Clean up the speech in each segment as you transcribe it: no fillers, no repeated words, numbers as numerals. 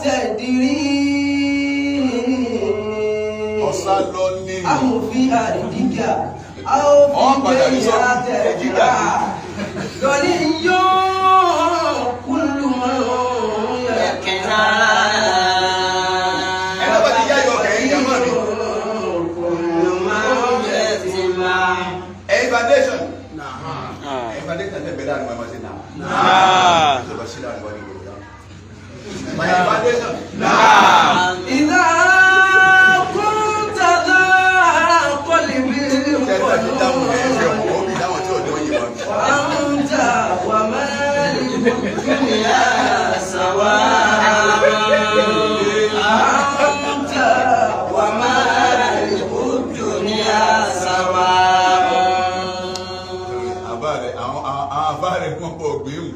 تدري Ọ̀sá lọ ní. أم في أرضك أو Ọ̀ في padà ní غيرها sọ́ọ̀bù ẹ̀jígà ni. غني كل من يقنع Ẹ lọ́ba ti yá yọ ọkàn yín jàmọ́ mi. كل من يتبع Ẹ̀yin foundation. Ẹ̀yin foundation tẹ̀ bẹ̀rẹ̀ àdúgbò ẹ̀ máa ṣe nà. Ìjọba sílẹ̀ àdúgbò ní Yorùbá. My foundation. إذا كنت ذا قلب Ṣé ẹ ti dáhùn ẹ̀ ṣe ọ̀pọ̀ bí dáhùn tí ò ní wọ́n yé wọn. وأنت ومالك الدنيا سواء أنت ومالك الدنيا سواء Àbá rẹ̀ àwọn àbá rẹ̀ wọ́n pọ̀ gbéhùn.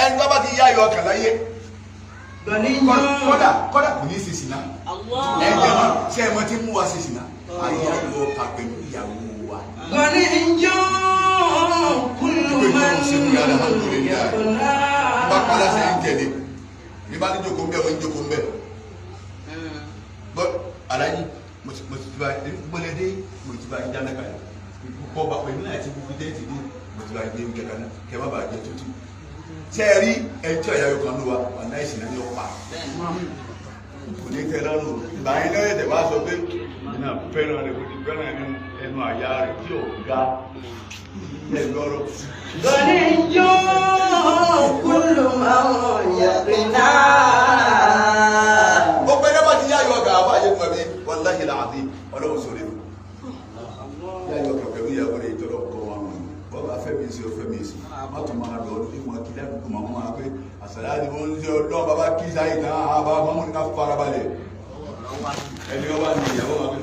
Ẹni tó bá ti yá ayọ̀ ọkàn láyé. غني Kọ́dà kọ́dà kò ní í ṣe sìnà. Ẹ jẹ́ mọ́ ṣé ẹ mọ tí mú wa ṣe sìnà? Ayé ayọ̀ ọkàn pẹ̀lú ìyàwó wa. غني كل من يقنع Bá pálá ṣe ń tẹ̀lé. Ní bá ní jókòó ń bẹ̀, wọ́n ń jókòó ń bẹ̀. Bọ́ aláyí mo ti bá gbọ́lẹ́dé mo ti bá yín dáná kalẹ̀. Kọ́ bá pẹ̀lú náà ti gbogbo tẹ́tì dé mo ti bá yín gbé oúnjẹ kaná kẹ́ má bàa jẹ tútù. Ṣé ẹ rí ẹni tí ọ̀yà yóò kan ló wa ọ̀nà ìsìn náà yóò pa. Kò ní tẹ́ lọ́rùn. Ìgbà yẹn lọ́yẹ̀ tẹ̀ wá sọ pé èmi náà fẹ́ràn rẹ̀ mo ti fẹ́ràn ẹnu ẹnu àyà rẹ̀ tí ò ga ẹ̀ lọ́rọ̀. غني كل من يقنع Gbogbo ẹni bá ti yá ayọ̀ ọ̀gá àbá yẹn kọ́ mi wàláhì làásì ọlọ́run sọ̀rọ̀ mi. Yá ayọ̀ ọ̀gá pẹ̀lú ìyàwó rẹ̀ ìjọba kọ́ wọn wọn. Bọ́ọ̀bù afẹ́mi sí ọfẹ́mi sí. Má tún máa lọ ọdún tí wọn kí ládùúgbò máa mú wọn pé àṣàlá ni wọ́n ń ṣe ọlọ́run bàbá kí sáyé tán àbá mọ́mú ní ká farabalẹ̀. Ẹni ọba ni ìyàwó wọn pé.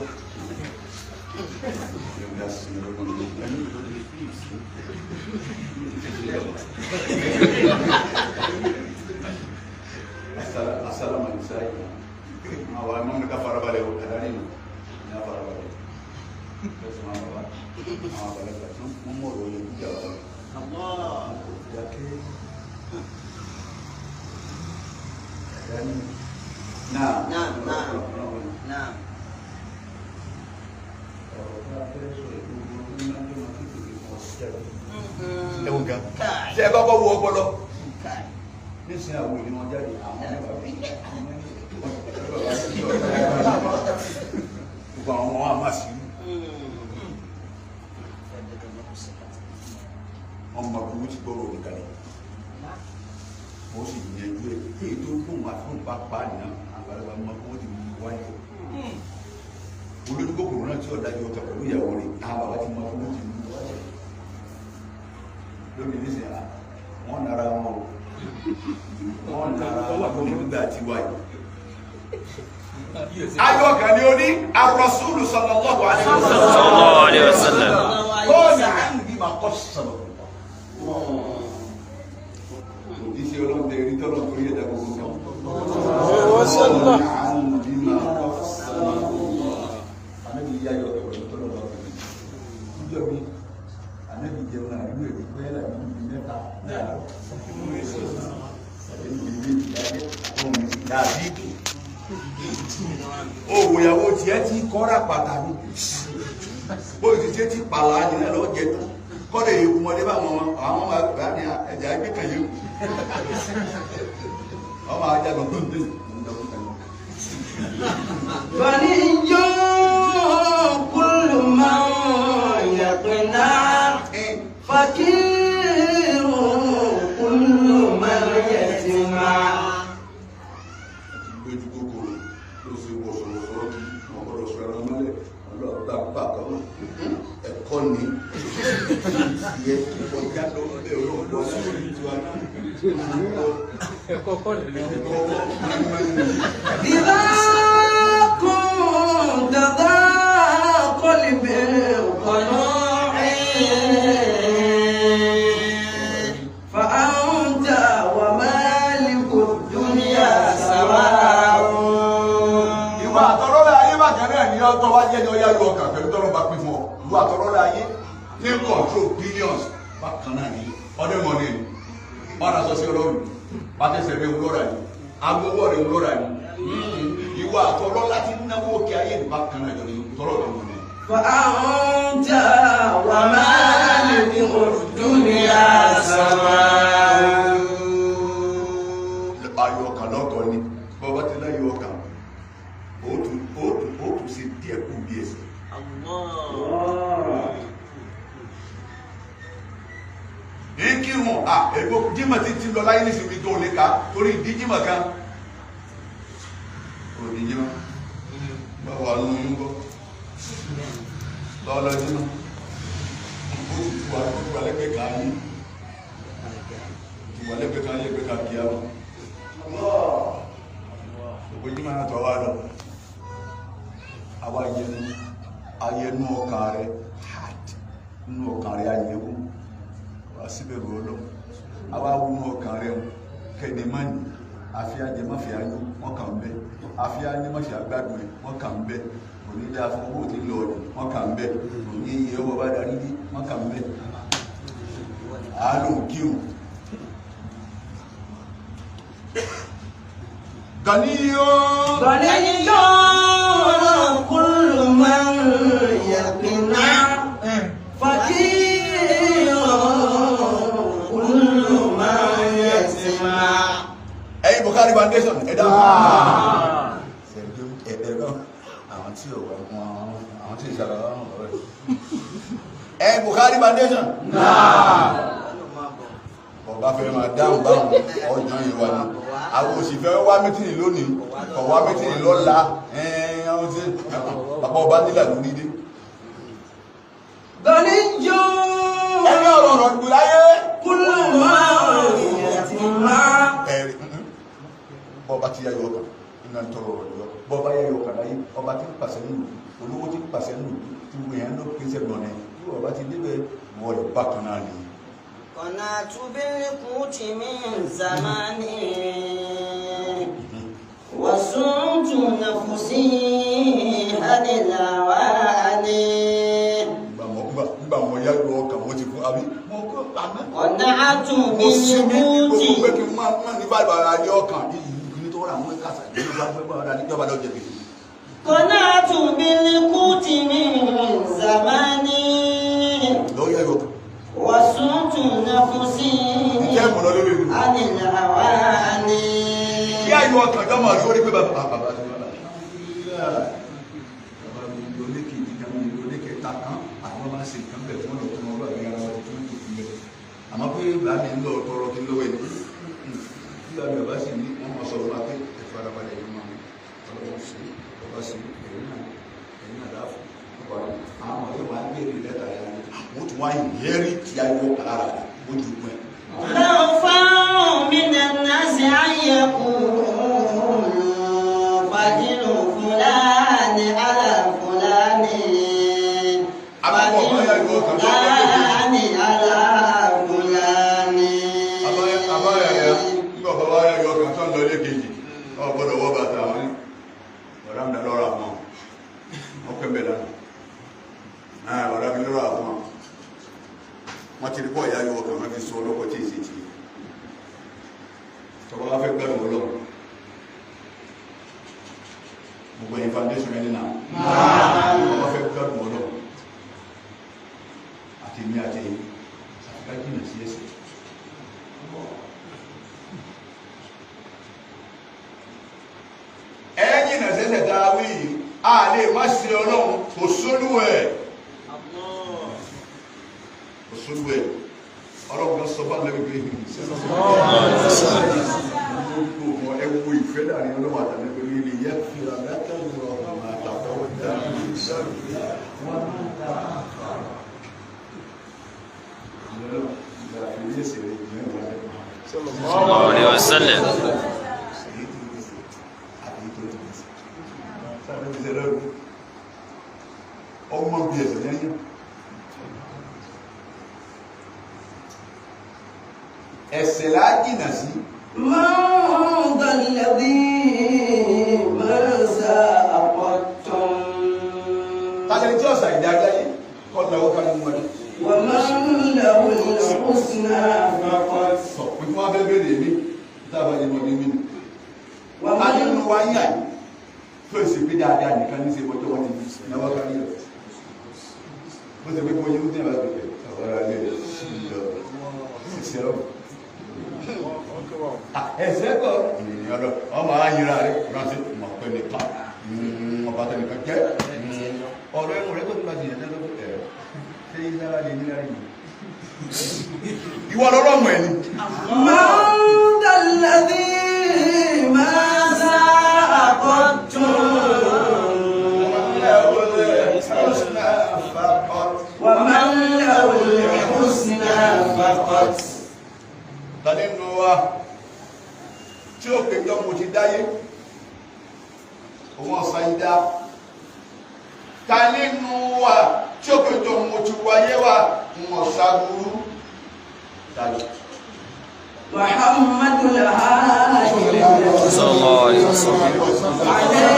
Asalamu alaykum. Àwọn ọmọ mi ká farabalẹ̀ o, àdáni nù. Ní a farabalẹ̀. Lọ́sùn máa bàbá. Àwọn àgbàlagbà tí wọ́n mọ̀ ọ̀rọ̀ yẹn jíjà wà lọ. Dákẹ́. Àdáni nù. Náà. Náà, náà. نعم Ẹ wo gan. Ṣé ẹ kọ́kọ́ wo ọpọlọ? Nísìnyí àwọn ènìyàn wọn jáde àwọn mẹ́fà bí. Gbogbo àwọn ọmọ wa máa sí. Wọ́n mọ bí wọ́n ti gbọ́rọ̀ òní kalẹ̀. Wọ́n sì yanjú ẹ̀. Kí ètò gbóhùn àfihàn bá pa nìyẹn, àgbàlagbà mọ bí wọ́n ti mú wáyé. Olójú kòkòrò náà tí ọ̀dájú ọkà pẹ̀lú ìyàwó rẹ̀, àwọn bàbá ti mọ bí wọ́n ti mú wáyé. Lónìí nísìnyí, wọ́n nara wọn o. Wọ́n nara wọn nígbà tí wáyé. Ayọ̀ kan ni ó ní Ar-Rasulu sallallahu alaihi wasallam. Sallallahu alaihi wasallam. Kọ́ọ̀nì àánú bí máa kọ́ sọ̀rọ̀. Òjíṣẹ́ ọlọ́run tẹ rí tọ́lọ̀ torí ẹ̀dá gbogbo kan. Kọ́ọ̀nì àánú bí máa kọ́ sọ̀rọ̀. Ànábì yá ayọ̀ ọ̀rọ̀ tọ́lọ̀ bá fi mi. Níjọ́ mi, ànábì jẹun àríwú èdè pẹ́ làbí níbi mẹ́ta láàárọ̀. Tàbí níbi méjì lálẹ́, òun sì dàbí ìdò. Òwò ìyàwó tiẹ̀ ti kọ́ra pàtàkì bó ti ṣe ti pàlà ní ẹ̀ lọ́ọ́ jẹ tán kọ́dọ̀ èyí kú mọ́lé báwọn ọmọ àwọn ọmọ àgbà ní ẹ̀jẹ̀ àgbẹ̀ kan yìí ọmọ ajagun tó ń dé غني كل من يقنع فقير كل من يتمع lójú kòkòrò ló sì wọ sọ̀rọ̀sọ̀rọ̀ kí wọn gbọ́dọ̀ sọ ẹran mọ́lẹ̀ ọlọ́ọ̀gbà bàbá ẹ̀kọ́ ni yẹ kọjá lọ bẹ́ẹ̀ olóògbé sórí tiwa náà. Ẹ̀kọ́ kọ́ lè lè. إذا كنت ذا قلب قنوع فأنت ومالك الدنيا سواء Ìwà àtọ̀rọ̀lẹ̀ ayé bákan náà ni ọtọ́ wá jẹ́ ní ọyá yọ ọkàn pẹ̀lú tọ́rọ̀ bá pín fún ọ. Ìwà àtọ̀rọ̀lẹ̀ ayé ní control billions bákan náà ni ọdẹ mọ̀ ní ọ̀nà sọ sí ọlọ́run. Pàtẹ́sẹ̀ rẹ̀ ń lọ́ra ni, agbowó rẹ̀ ń lọ́ra ni. Ìwà àtọ́lọ́ láti náwó kí ayé nípa kan náà jọ ní tọ́lọ̀ tó wù ní. فأنت ومالك الدنيا سواء. Ayọ̀ ọkàn lọ́kọ̀ ni, bọ́bá ti láyọ̀ ọkàn, ó tún ṣe díẹ̀ kù bí ẹsẹ̀. Ìkírun à ègbó jímọ̀ ti ti lọ láyé nísìnyí tó lè ka torí ìdí jímọ̀ kan. Òní jímọ̀, báwo wà nínú yín gbọ́? Lọ́wọ́ jímọ̀, ó ti tu wa ó tu wa lẹ́gbẹ̀ẹ́ kan ayé, tu wa lẹ́gbẹ̀ẹ́ kan ayé lẹ́gbẹ̀ẹ́ kan kíá mọ́. Òpó jímọ̀ náà tọ́ wa lọ. Àwa yẹnu ayẹnu ọkàn rẹ heart nínú ọkàn rẹ ayẹwo wá síbẹ̀rù ọlọ́run àwa wúnú ọkàn rẹ o kẹ́ni má ní àfi ajẹmọ́fẹ́ ayé wọ́n kàn ń bẹ́ àfi anímọ̀ṣẹ́ àgbàdo ẹ̀ wọ́n kàn ń bẹ́ òní dáa fún owó tí ń lọ ọ̀dẹ̀ wọ́n kàn ń bẹ́ òní iye owó bá darí dé wọ́n kàn ń bẹ́ àálò kíhùn. Gàníyó. غني كل من يقنع، فقير كل من يسمع. Ẹ̀yin Bukhari Foundation ẹ dáhùn. Ẹ̀ẹ́dẹ́gbọ́n àwọn tí ò wá àwọn tí ìsàlọ̀ ọ̀rọ̀ rẹ̀. Ẹ̀yin Bukhari Foundation. Ọba fẹ́ máa dáhùn báwọn ọjọ́ ìwà ni. Àwọn òṣìfẹ́ wá mítìnì lónìí, kọ̀ wá mítìnì lọ́la. Ẹ̀ẹ́n àwọn tí bàbá ọba nílà lórí dé. غني Ẹni ọ̀rọ̀ ọ̀rọ̀ gbù láyé. كل من يسمع. Ẹ̀rí bọ́ba ti yáyọ ọkàn iná ń tọrọ ọ̀rọ̀ yọ bọ́ba yáyọ ọkàn láyé ọba tí ń pàṣẹ nínú olówó tí ń pàṣẹ nínú tí wọ́n yẹn ń lọ pèsè gbọ̀nẹ́ bí ọba ti débẹ̀ wọ́n rẹ̀ bákan náà nìyí. قنعت بالقوت من زماني وصمت نفسي عن الأواني. Nígbà mo yáyọ ọkàn mo ti fún àbí mo kó àná. قنعت Mo sinmi بالقوت gbogbo pé kí n máa ní bá ara yọ ọkàn yìí ní tó rà àwọn kàṣà ìlú bá gbé bá níjọba lọ jẹ gbèsè. قنعت بالقوت من زماني Lọ yáyọ ọkàn. وصمت نفسي Ìjẹ́ ìmọ̀ lọ lórí ìlú. عن الأواني. Kí ayọ̀ ọkàn jọmọ̀ rí orí pé bàbá bàbá ti wà láyé. Bàbá mi ìlú olékèjì kan mi ìlú olékèta kan àwọn máa ń ṣe nǹkan bẹ̀ fún ọ̀nà tó mọ ọlọ́ọ̀bí ara wọn tó ń tò fún bẹ̀. Àmọ́ pé bàbá mi ń lọ tọrọ kí lọ́wọ́ ẹ̀ bí bàbá mi ò bá sì ní wọ́n máa sọ̀rọ̀ máa pé ẹ farabalẹ̀ yìí máa ọlọ́wọ́ sí ọba sí ẹ̀yìn náà láàfọ̀ àwọn ọ̀rẹ́ wa ń béèrè lẹ́tà yẹn wọ́n tún wá ìyẹ́rì tí ayọ̀ ọkàn lára rẹ̀ ó ju pẹ́. خوفا من الناس أن يقولوا فضل فلان على فلان، فضل فلان على فلان. Abáyàyà nígbà bàbá yàyà ọkàn tó ń lọ ilé kejì ọ gbọ́dọ̀ wọ bàtà wọn ní ọ̀rá mi lọ́rọ̀ àfọn ọkọ̀ ẹ̀bẹ̀ lánàá ọ̀rá mi lọ́rọ̀ àfọn wọn ti rí pọ̀ ìyá yọ ọkàn wọn fi sọ ọlọ́kọ̀ tí èsì tì í tọ́ba wá fẹ́ gbẹ́rù ọlọ́run gbogbo ẹ̀yin foundation ẹni náà tọ́ba fẹ́ gbẹ́rù ọlọ́run àti èmi àti ẹ̀yin àti ká jìnnà sí ẹ̀ṣẹ̀. Ẹ̀yìn náà sẹ́sẹ̀ tá a wí yìí a lè má ṣe ọlọ́run kò sólú ẹ̀ kò sólú ẹ̀ ọlọ́run kan sọ bá lẹ́bi pé gbogbo ẹ wo ìfẹ́ láàrin ọlọ́run àtàlẹ́ pẹ̀lú ilé yẹ fìlà látàlú ọ̀hún àtàwọn dáhùn wọn Sallallahu alaihi wasallam. Ọmọ bí ẹsẹ̀ lẹ́yìn ẹsẹ̀ lájìnà sí. من ذا الذي ما ساء قط Tàbí tí ọ̀sà ìdájá yìí kọ́ lọ́wọ́ ká ní wọlé. ومن له الحسنى فقط. Sọ pé kí wọ́n fẹ́ bèèrè mi Tábà yìí mọ̀ ní mímu. A nínú wa ń yà yìí. Tó èsì pé dáadáa nìkan ní í ṣe bọ́jọ́ wọn ti náwó kárí ẹ̀. Bó ṣe pé kó yín ní ìbára bẹ̀rẹ̀ àwọn ará ilé rẹ̀ lọ ṣiṣẹ́ rọ̀. Ẹsẹ̀ kọ ènìyàn lọ ọmọ ayira rẹ̀ rántí mọ̀ pé nìkan ọba tó nìkan jẹ́ ọ̀rọ̀ ẹnu rẹ̀ tó ti bá jìyàn tẹ́lẹ̀ ẹ̀ ṣé ìsára lè nílá yìí. Ìwọ lọ́rọ̀ mọ̀ ẹni. من ذا الذي ما ساء قط ومن له الحسنى فقط. Ta nínú wa tí ó péjọ mo ti dáyé òun ọ̀sán ìdá? Ta nínú wa tí ó péjọ mo ti wáyé wa òun ọ̀sán burú? Tàbí. محمد الهادي صلى الله عليه وسلم.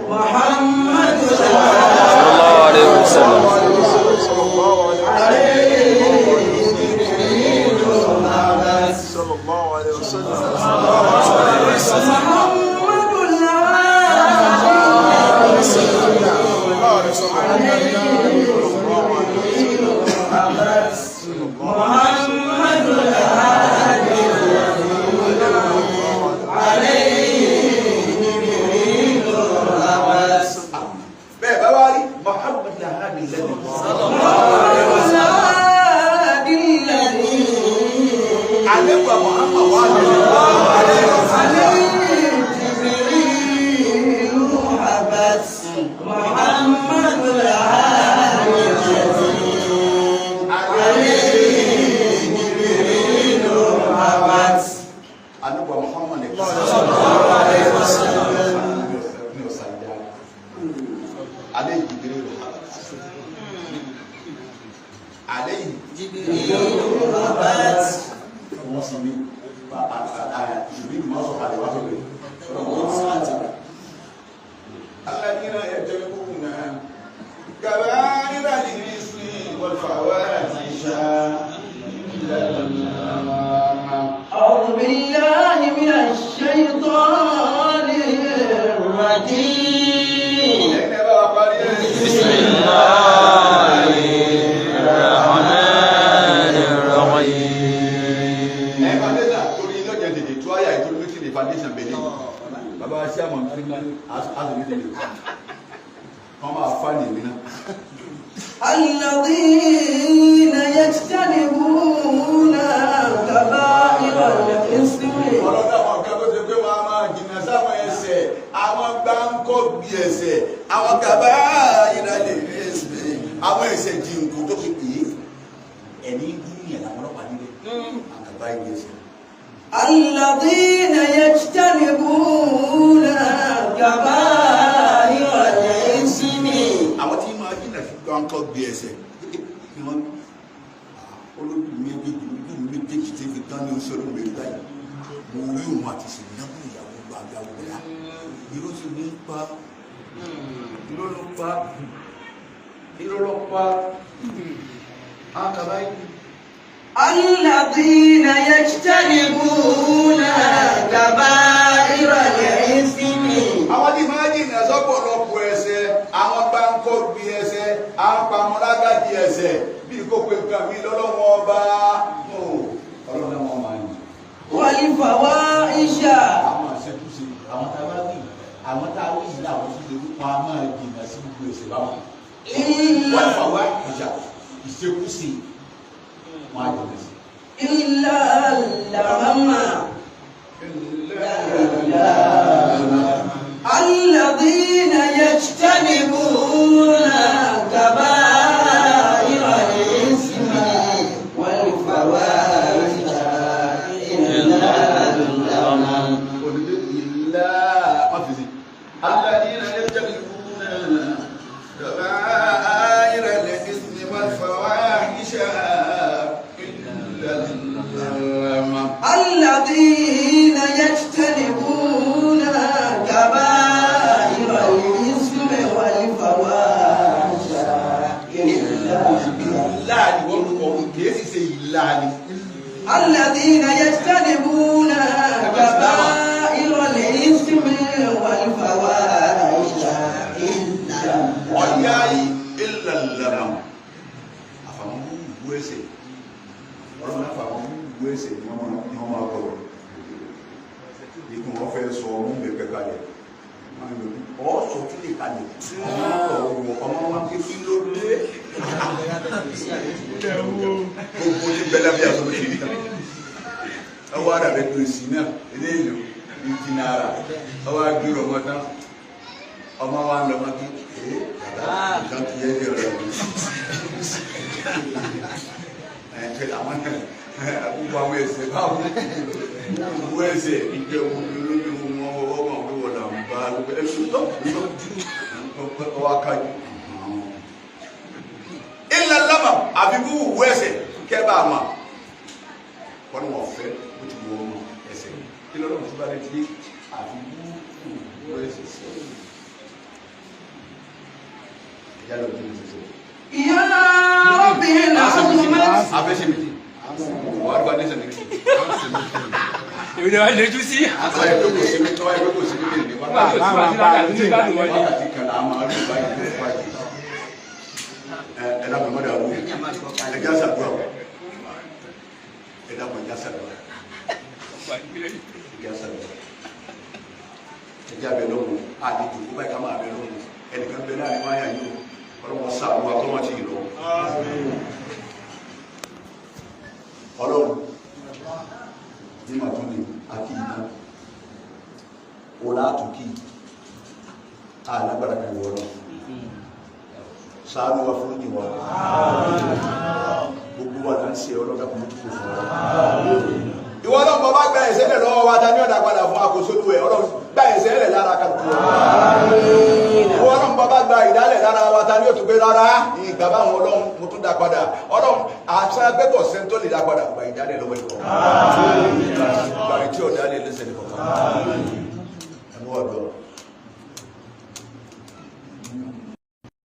محمد صلى الله عليه وسلم. صلى الله عليه وسلم. محمد الهادي محمد الهادي عليه جبريل ربت. Bẹ́ẹ̀ bá wá rí Muhammad lahadi lẹ́nu. الهادي الذي Àlẹ́kùn Muhammad wà lẹ́nu. عليه جبريل حبت محمد الهادي الذي عليه جبريل حبت. Àlẹ́kùn Muhammad nìkan. Mi ò sàyà. Alẹ́ ìdílé ló hà. Alẹ́ yìí. جبريل هبت. Wọ́n sì ní ìbí ìmọ̀ sọ̀kalẹ̀ wá sókè. الذين يجتنبون كبائر الإثم والفواحش إلا اللمم. أعوذ بالله من الشيطان الرجيم. Ẹ̀yin ẹ bá wa parí ẹ̀. بسم الله الرحمن الرحيم. Ẹ foundation torí iná jẹ tètè tó àyà ìtòrí méjì ní foundation bẹ̀rẹ̀. Bàbá wa ṣé àmọ̀ àti ní tètè. Wọ́n máa fá ní èmi náà. الذين يجتنبون كبائر الإثم. Ọlọ́dọ̀ àwọn kan tó ṣe pé wọ́n á máa jìnnà sáwọn ẹsẹ̀, àwọn gbáǹkọ́ bí ẹsẹ̀, àwọn gàbá ìrọ̀lẹ́ ẹsẹ̀, àwọn ẹsẹ̀ jìnkù tó fi pè é. Ẹni gúnyẹ̀ làwọn ọlọ́pàá níbẹ̀. Àgàbá ìwé ẹsẹ̀. الذين يجتنبون كبائر الإثم. Àwọn tí máa jìnnà sí gbáǹkọ́ bí ẹsẹ̀ ni wọ́n olójú méjèèjì ojú méjèèjì tí fi tán ní oṣù olóògbé báyìí. Mo rí òun àti ìsìnkú ìyàwó gbàgbà wọlá. Irú sì ní pa, irú ló pa, irú ló pa. Àkàbá yìí. الذين يجتنبون كبائر الإثم. Àwọn tí máa jìnnà sọ́pọ̀lọpọ̀ ẹ̀ṣẹ̀, àwọn gbáǹkọ́ bí ẹ̀ṣẹ̀, àwọn pamọ́lágàjì ẹ̀ṣẹ̀, bí kò pé nǹkan mi lọ́lọ́wọ́ ọba. Ọlọ́run náà wọ́n máa yìn. والفواحش. Àwọn àṣekúṣe, àwọn tá a bá wí, àwọn tá a wí yìí làwọn tó ṣe wípé a máa jìnnà sí gbogbo ẹ̀ṣẹ̀ báwọn. Wọ́n إلا fà wá ìjà ìṣekúṣe, wọ́n á jìnnà sí. إلا اللمم. الذين يجتنبون كبائر الإثم والفواحش إلا اللمم. Olùdó ìlà ọ́fíìsì. الذين يجتنبون كبائر الإثم والفواحش إلا اللمم. الذين يجتنبون كبائر الإثم والفواحش إلا Ìlà ni wọ́n kọ̀ kìí sì ṣe ìlà ni. الذين يجتنبون كبائر الإثم والفواحش إلا Ọ̀yá yìí ìlàlànà àfàwọn wúwo ẹsẹ̀ ọlọ́run àfàwọn wúwo ẹsẹ̀ ni wọ́n máa kọ̀ ikú wọn fẹ́ sọ ọmú mi pẹ́ kalẹ̀ ọ sọ kí lè kalẹ̀ ọmọ wa ké kí ló dé gbogbo ní bẹ́lá bí aṣọ ló ṣe rí tán ọwọ́ ara rẹ̀ tó sí náà eléyìí ní ti náírà ọwọ́ agbérò ọmọ tán ọmọ wa ń lọ ọmọ kí ee bàbá nǹkan ti yẹ kí ọ̀rọ̀ mi ẹ̀ àwọn gbogbo àwọn ẹsẹ̀ báwo gbogbo ẹsẹ̀ ìjẹ́ omi olómi wọn ọwọ́ wọn pé wọ́n là ń bá ẹsùn tó ọwọ́ akájú. Ilẹ̀ lámà àfi kú wù ẹsẹ̀ kẹ́ bá a mà wọ́n ní wọ́n fẹ́ bó ti wù ọmọ ẹsẹ̀ kí lọ́dọ̀ tó bá dé ti àfi kú wù ẹsẹ̀ sẹ́yìn. Ẹ̀yà lọ́dún tó ń sẹ́sẹ́. يا رب العظمة Afẹ́sẹ̀ méjì wàá gba nẹ́sẹ̀ méjì. Èmi ni wàá lejú sí. Tọ́wá ẹgbẹ́ kò sí tọ́wá ẹgbẹ́ kò sí méjì ní wákàtí wákàtí kan là á máa rí báyìí tó báyìí. Ẹ ẹ dàpọ̀ mọ́dà wù ẹ já sàdúrà o ẹ dàpọ̀ ẹ já sàdúrà ẹ já sàdúrà ẹ já bẹ lọ́wọ́ àlejò kó báyìí ká máa bẹ lọ́wọ́ ẹnìkan bẹ láàrin wáyà yìí o ọlọ́wọ́ sàánú wa kọ́mọ́ ti lọ. Ọlọ́run ní màtúndì àti ìná ọlá àtúnkì alágbára kan wọ lọ ṣàánú wa fún ìwà gbogbo wa là ń ṣe ọlọ́dà kò mójúkò fún wa. Ìwọ ọlọ́run bọ́ bá gba ẹ̀ṣẹ̀ lẹ̀ lọ́wọ́ wa ta ní ọ̀dà padà fún àkóso ẹ̀ ọlọ́run gba ẹ̀ṣẹ̀ lẹ̀ lára kálukú wa. Ìwọ ọlọ́run bọ́ bá gba ìdálẹ̀ lára wa ta ní òtún pé rárá ìgbà báwọn ọlọ́run mo tún dá padà ọlọ́run àṣà gbẹ́kọ̀ sẹ́ńtọ́ lè dá padà gba ìdálẹ̀ lọ́wọ́ ìkọ̀.